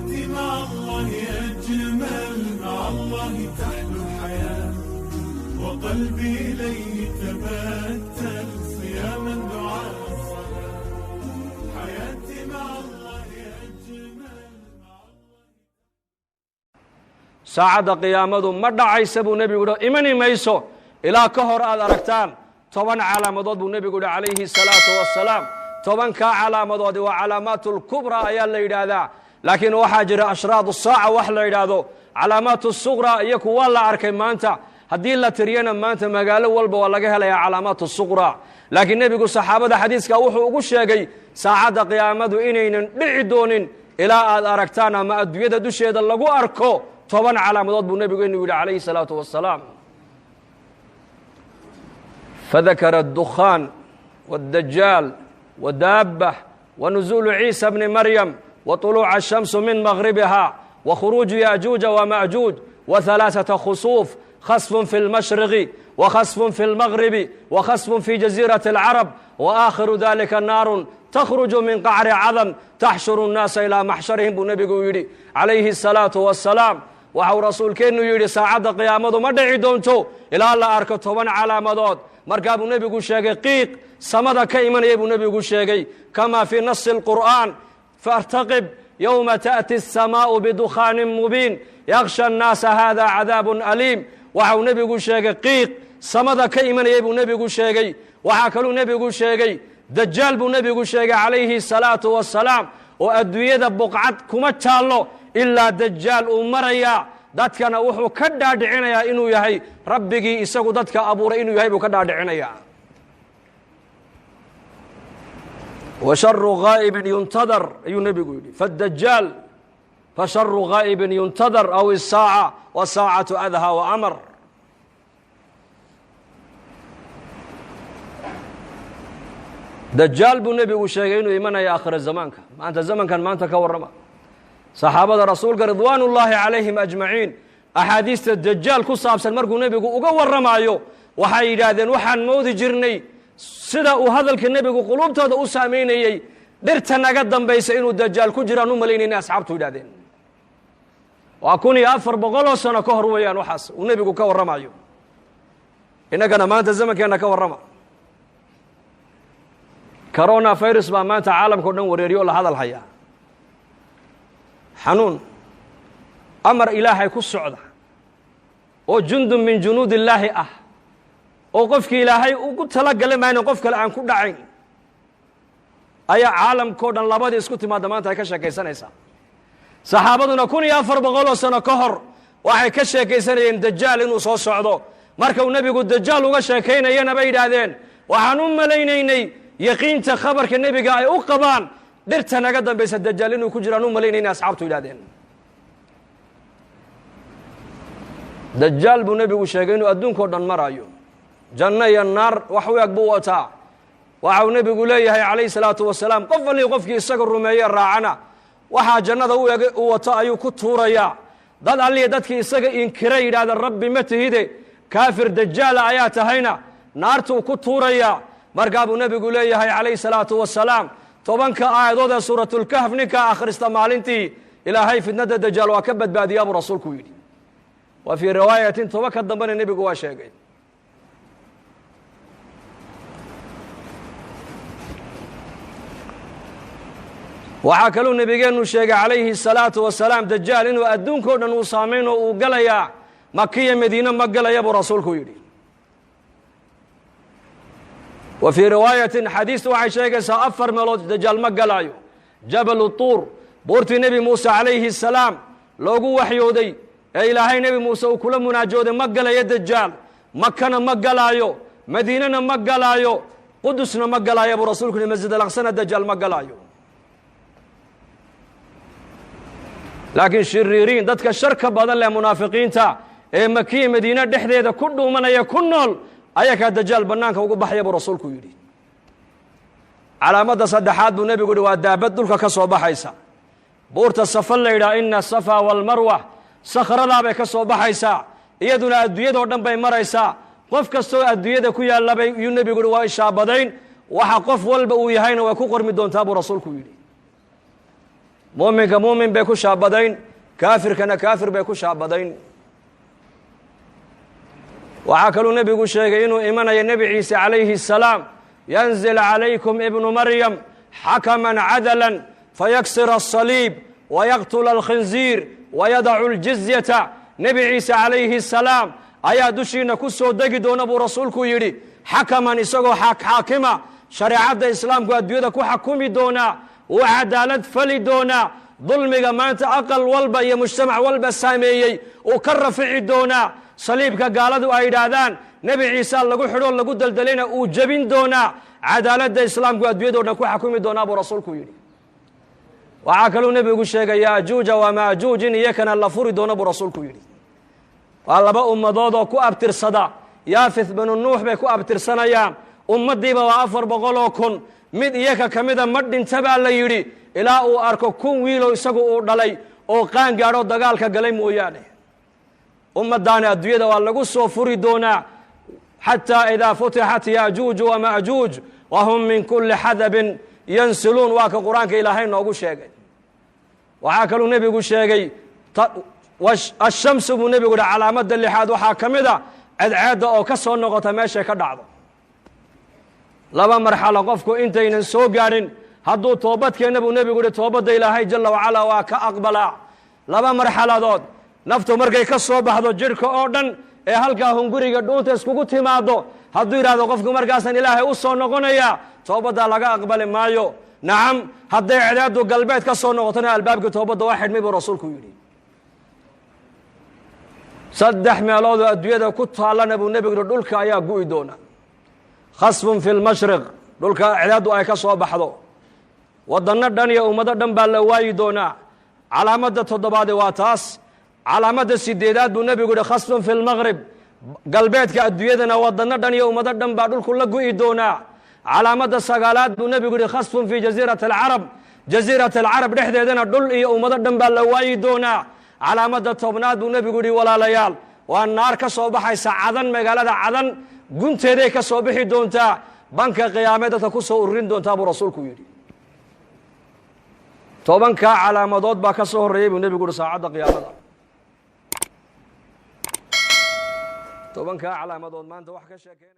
حياتي مع الله أجمل، مع الله تحلو الحياة، وقلبي إليه تبتل، صياما دعاء الصلاة. حياتي مع الله أجمل، مع الله. Saacadda qiyaamadu ma dhacaysa, buu nebigu yidhi, imani mayso ilaa ka hor aad aragtaan 10 calaamadood, buu nebigu yihi calayhi salaatu wassalaam. 10-kaa calaamadoodi waa calaamaat lkubraa ayaa la yidhaahdaa, laakiin waxaa jira ashraad saaca wax la yidhaahdo, calaamaat suqra, iyo kuwa la arkay maanta. Haddii la tiriyana, maanta magaalo walba waa laga helayaa calaamaat suqra. Laakiin nebigu saxaabada xadiiska wuxuu ugu sheegay saacadda qiyaamadu inaynan dhici doonin ilaa aad aragtaan ama adduunyada dusheeda lagu arko 10 calaamadood, buu nebigu inu yidhi calayhi salaatu wassalaam. فذكر الدخان والدجال ودابة ونزول عيسى بن مريم وطلوع الشمس من مغربها وخروج يأجوج ومأجوج وثلاثة خسوف: خسف في المشرق وخسف في المغرب وخسف في جزيرة العرب، وآخر ذلك نار تخرج من قعر عظم تحشر الناس إلى محشرهم, buu nebigu yidhi calayhi الصلاة والسلام. Waxau rasuulkeennu yidhi, saacadda qiyaamadu ma dhici doonto ilaa la arko 10 calaamadood. Markaa buu nebigu sheegay qiiq samada ka imanaya, buu nebigu sheegay, كما في نص القرآن: فارتقب يوم تأتي السماء بدخان مبين يغشى الناس هذا عذاب أليم. Waxau nebigu sheegay qiiq samada ka imanayay, buu nebigu sheegay. Waxaa kaluu nebigu sheegay dajaal, buu nebigu sheegay calayhi الsalaatu wassalaam, oo adduunyada buqcad kuma taallo ilaa dajaal uu marayaa. Dadkana wuxuu ka dhaadhicinayaa inuu yahay rabbigii isagu dadka abuuray inuu yahay buu ka dhaadhicinayaa. وشر غائب ينتظر, ayuu nebigu yidhi, فالدجال فشر غائب ينتظر أو الساعة والساعة أدهى وأمر. Dajaal buu nebigu sheegay inuu imanaya aakhira zamaanka. Maanta zamankan maanta ka warrama. Saxaabada rasuulka رضوان الله عليهم أجمعين axaadiista dajaal ku saabsan markuu nebigu uga warramaayo, waxay yidhaahdeen, waxaan moodi jirnay sida uu hadalka nebigu quluubtooda u saameynayey, dhirta naga dambaysa inuu dajaal ku jiraan u malaynayna, asxaabtu yidhahdeen. Waa 1400 sano ka hor weeyaan waxaas uu nebigu ka warramayo. Innagana maanta zamankeenna ka warrama. Corona virus baa maanta caalamka o dhan wareeriyo o la hadal hayaa. Xanuun amar ilaahay ku socda oo جند من جنود الله ah, oo qofkii ilaahay ugu talagala mayna qof kale aan ku dhacayn, ayaa caalamkao dhan labadii isku timaadda maanta ay ka sheekaysanaysaa. Saxaabaduna 1400 sano ka hor waxay ka sheekaysanayeen dajaal inuu soo socdo. Marka uu nebigu dajaal uga sheekaynayana, bay yidhaahdeen, waxaan u malaynaynay yaqiinta khabarka nebiga ay u qabaan, dhirta naga dambaysa dajaal inuu ku jiraan u malaynayna, asxaabtu yidhahdeen. Dajaal buu nebigu sheegay inuu adduunkao dhan marayo, janno iyo naar wax u eg buu wataa. Waxau nebigu leeyahay calayhi salaatu wasalaam, qof allii qofkii isaga rumeeye raacana, waxaa jannada u eg u wato ayuu ku tuurayaa. Dad allihi dadkii isaga inkira, yidhahda rabbi ma tihide, kaafir dajaala ayaa tahayna, naartuu ku tuurayaa. Markaa buu nebigu leeyahay calayhi salaatu wasalaam, 10-ka aayadood ee suuratulkahf ninkaa akhrista maalintii, ilaahay fitnada dajaal waa ka badbaadiyaa, buu rasuulku yidhi. Wa fii riwaayatin, 10-ka dambena nebigu waa sheegay. Waxaa kaluu nebigeennu sheegay calayhi الsalaatu wasalaam dajaal inuu adduunkao dhan uu saamayn oo uu galayaa, Makiya Madiine ma galaya, buu rasuulku yidhi. Wa fii riwaayatin, xadiistu waxay sheegaysaa afar meelood dajaal ma galaayo: Jabalu Tuur, buurtii Nebi Muuse calayhi الsalaam loogu waxyooday ee ilaahay Nebi Muuse uu kula munaajooday, ma galayo dajaal. Makana ma galaayo, Madiinena ma galaayo, Qudusna ma galaayo, buu rasuulku yihi. Masjid Alaqsana dajaal ma galaayo. Laakiin shiriiriin, dadka sharka badan leh, munaafiqiinta ee Makiya Madiine dhexdeeda ku dhuumanaya, ku nool, ayakaa dajaal bannaanka ugu baxaya, buu rasuulku yidhi. Calaamadda saddexaad, buu nebigu yihi, waa daabad dhulka ka soo baxaysa, buurta Safa la yidhaha, إن الصفا والمروة, sakhradaa bay ka soo baxaysaa. Iyaduna adduunyadoo dhan bay maraysaa. Qof kastoo adduunyada ku yaallabay, yuu nebigu yihi, waa ishaabadayn. Waxa qof walba uu yahayna way ku qormi doontaa, buu rasuulku yidhi. Muuminka muumin bay ku shaabadayn, kaafirkana kaafir bay ku shaabadayn. Waxaa kaluu nebigu sheegay inuu imanayo Nebi Ciise calayhi asalaam: "Yanzil calaykum ibnu Maryam xakaman cadalan, fayaksir asaliib wayaqtula alkhinziir wayadacu aljizyata." Nebi Ciise calayhi asalaam ayaa dushiina ku soo degi doona, buu rasuulku yidhi, xakaman, isagoo xaakima, shareecadda Islaamku adduunyada ku xakumi doonaa, wuu cadaalad fali doonaa, dulmiga maanta aqal walba iyo mujtamac walba saameeyey uu ka rafici doonaa, saliibka gaaladu ay yidhaahdaan Nebi Ciise lagu xidhoo lagu daldalayna uu jebin doonaa, cadaaladda Islaamku adduunyado dhan ku xakumi doonaa, buu rasuulku yidhi. Waxaa kaluu nebigu sheegay Yaajuuja wa Maajuuj in iyakana la furi doono, buu rasuulku yidhi. Waa laba ummadood oo ku abtirsada Yaafith binu Nuux bay ku abtirsanayaan. Ummaddiiba waa 400,000. Mid iyaka ka mida ma dhinta, baa la yidhi, ilaa uu arko 1000 wiilow isagu uu dhalay oo qaan gaadho dagaalka galay mooyaane. Ummaddaani adduunyada waa lagu soo furi doonaa: "Xataa idaa futixat Yaajuuj wama'juuj wahum min kulli xadabin yansiluun." Waa ka Qur-aanka Ilaahay noogu sheegay. Waxaa kaluu nebigu sheegay ashamsu, buu nebigu yihi. Calaamadda lixaad waxaa ka mid a cadceedda oo ka soo noqota meeshay ka dhacdo. Laba marxalo qofku intaynan soo gaadhin hadduu toobadkeenna, buu nebigu yihi, toobadda Ilaahay jalla wacalaa waa ka aqbalaa. Laba marxaladood: naftu markay ka soo baxdo jidhka oo dhan ee halkaa hunguriga dhuunta iskugu timaado, hadduu yidhahdo qofku markaasaan Ilaahay u soo noqonaya, toobaddaa laga aqbali maayo. Nacam, hadday cedeeddu galbeed ka soo noqotona, albaabkii toobadda waa xidhmay, buu rasuulku yidhi. Saddex meeloodoo adduunyada ku taallana, buu nebigu yihi, dhulka ayaa gu'i doona: khasfun fi lmashriq, dhulka cedeeddu ay ka soo baxdo, waddanno dhan iyo ummado dhan baa la waayi doonaa. Calaamadda toddobaade waa taas. Calaamadda sideedaad, buu nebigu yihi, khasfun fi lmaqrib, galbeedka adduunyadana waddanno dhan iyo ummado dhan baa dhulku la gu'i doonaa. Calaamadda sagaalaad, buu nebigu yihi, khasfun fii jasiirati alcarab, jasiirat alcarab dhexdeedana dhul iyo ummado dhan baa la waayi doonaa. Calaamadda 10aad, buu nebigu yihi, walaalayaal, waa naar ka soo baxaysa Cadan, magaalada Cadan gunteeday ka soo bixi doontaa, banka qiyaamee dadka ku soo ururin doontaa, buu rasuulku yidhi. 10kaa calaamadood baa ka soo horreeyey, buu nebigu yihi, saacadda qiyaamada. 10kaa calaamadood maanta wax ka sheekeynaya.